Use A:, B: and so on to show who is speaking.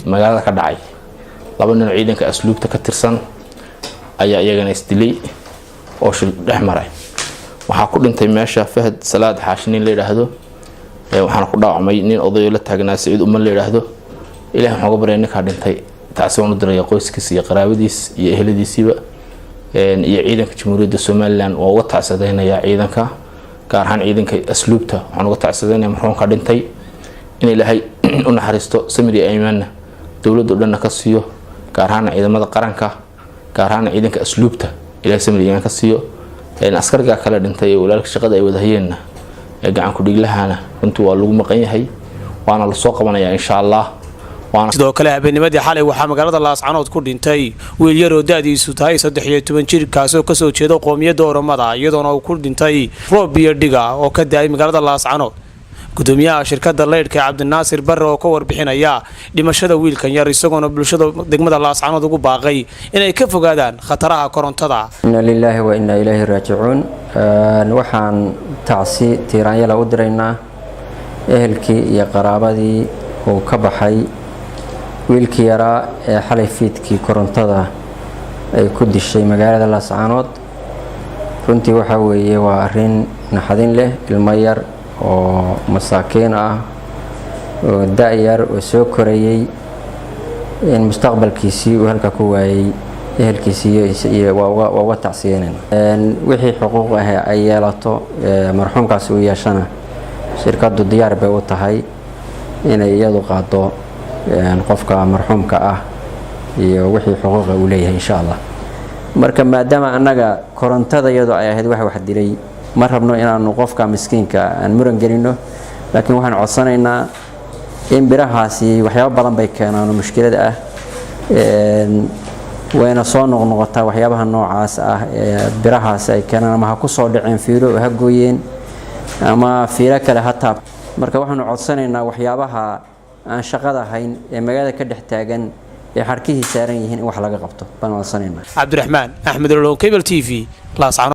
A: Magaalada ka dhacay laba nin oo ciidanka asluubta ka tirsan ayaa iyagana isdilay oo shil dhex maray. Waxaa ku dhintay meesha Fahad Salaad Xaashi nin la yidhaahdo, waxaana ku dhaawacmay nin odayo la taagnaa, Saciid Uman la yidhaahdo. Ilahi waxaan uga baryay ninkaa dhintay, tacsi waan u diraya qoyskiis iyo qaraabadiis iyo eheladiisiiba iyo ciidanka Jamhuuriyadda Somaliland. Waan uga tacsadeynayaa ciidanka, gaar ahaan ciidanka asluubta. Waxaan uga tacsadeynaya marxuumka dhintay in Ilaahay u naxariisto, samir iyo iimaanna dowladda o dhanna ka siiyo, gaar ahaan ciidamada qaranka, gaar ahaan ciidanka asluubta Ilahay samir iyo iimaan ka siiyo. Askarigaa kale dhintay ee walaalka shaqada ay wadahayeenna ee gacan ku-dhiiglahana runtii waa lagu maqan yahay, waana lasoo qabanayaa, insha Allah.
B: Sidoo kale, habeennimadii xalay waxaa magaalada Laascanood ku dhintay wiil yaroo da'diisu tahay 13 jir, kaasoo kasoo jeeda qoomiyadda Oromada, iyadoona uu ku dhintay roob iyo dhiga oo ka da'ay magaalada Laascanood. Gudoomiyaha shirkadda leydhka, Cabdinaasir Barre, oo ka warbixinaya dhimashada wiilkan yar, isagoona bulshada degmada Laascanood ugu baaqay inay ka fogaadaan khataraha korontada.
C: Inna lilaahi wa inna ilayhi raajicuun. Waxaan tacsi tiiraanyala u diraynaa ehelkii iyo qaraabadii uu ka baxay wiilkii yaraa ee xalay fiidkii korontada ay ku dishay magaalada Laascaanood. Runtii waxaa weeye waa arrin naxadin leh, ilmo yar oo masaakiin ah oo da-yar oo soo korayay in mustaqbalkiisii uu halka ku waayey. Ehelkiisii waa uga tacsiyeynayna. Wixii xuquuq ah ay yeelato marxuumkaasi uu yeeshana, shirkaddu diyaar bay u tahay inay iyadu qaado qofka marxuumka ah iyo wixii xuquuqa uu leeyahay, insha Allah. Marka maadaama annaga korontada iyadu ay ahayd wax dilay, ma rabno inaanu qofka miskiinka aan muran gelino, laakiin waxaan codsanaynaa in birahaasi waxyaabo badan bay keenaan oo mushkilada ah, wayna soo noqnoqotaa. Waxyaabaha noocaas ah ee birahaasi ay keenaan, ama ha ku soo dhaceen fiilo oo ha gooyeen ama fiilo kale ha taab. Marka waxaanu codsanaynaa waxyaabaha aan shaqada hayn ee magaalada ka dhex taagan ee xarkihii saaran yihiin in wax laga qabto baan codsanaynaa.
B: Cabdiraxmaan Axmed Olon, Cable TV, Laascanood.